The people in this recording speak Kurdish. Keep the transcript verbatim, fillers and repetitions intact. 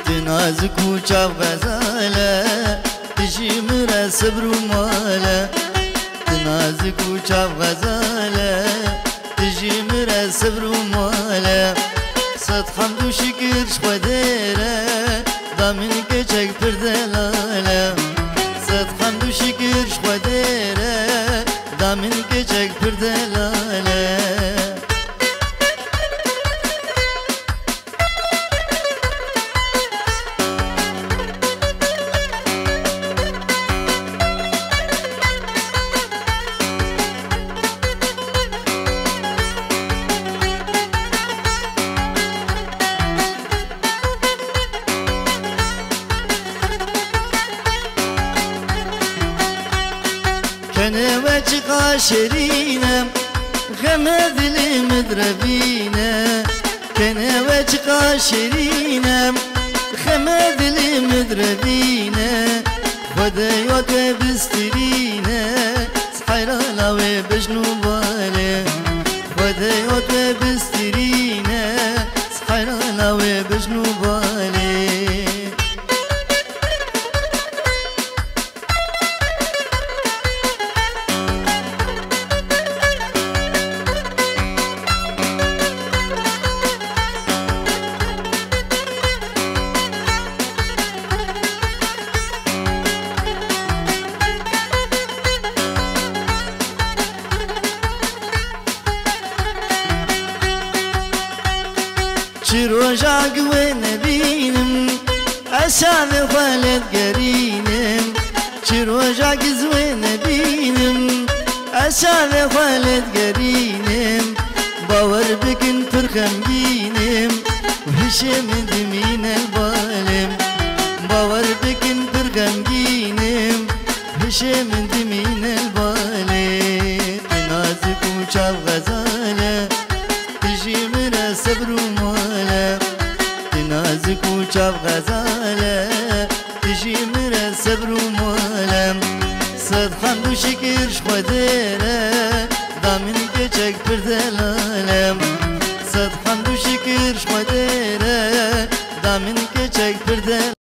Tu nazik û çav xezal e, tu jî min re sebr û mal e. Tu nazik û çav xezal e, tu jî min re sebr û mal e. Sed hemd û şikir ji Xwedê re, da min keçek pir delal e. Sed hemd û şikir ji Xwedê re, da min keçek pir delal e. Kenê we çiqa şêrîn e, xemê dilê min direvîne. Kenê we çiqa şêrîn e, xemê dilê min direvîne. Xwedê ya te bistirîne, sihra lawê bejn û balê. Xwedê ya te bistirîne, sihra lawê bejn û balê. Çi rojak wê nebînim, ez şanê xwe lê digerînim. Çi rojak ez wê nebînim, ez şanê xwe lê digerînim. Bawer bikin pir xemgînim, hişê min dimîne li balê min. Bawer bikin pir xemgînim, hişê min dimîne li balê min. Tu nazik û çav xezal e, tu jî min re sebr û mal e. Tu nazik û çav xezal e, tu jî min re sebr û mal e. Sed hemd û şikir ji Xwedê re, da min keçek pir delal e. Sed hemd û şikir ji Xwedê re, da min keçek pir delal e.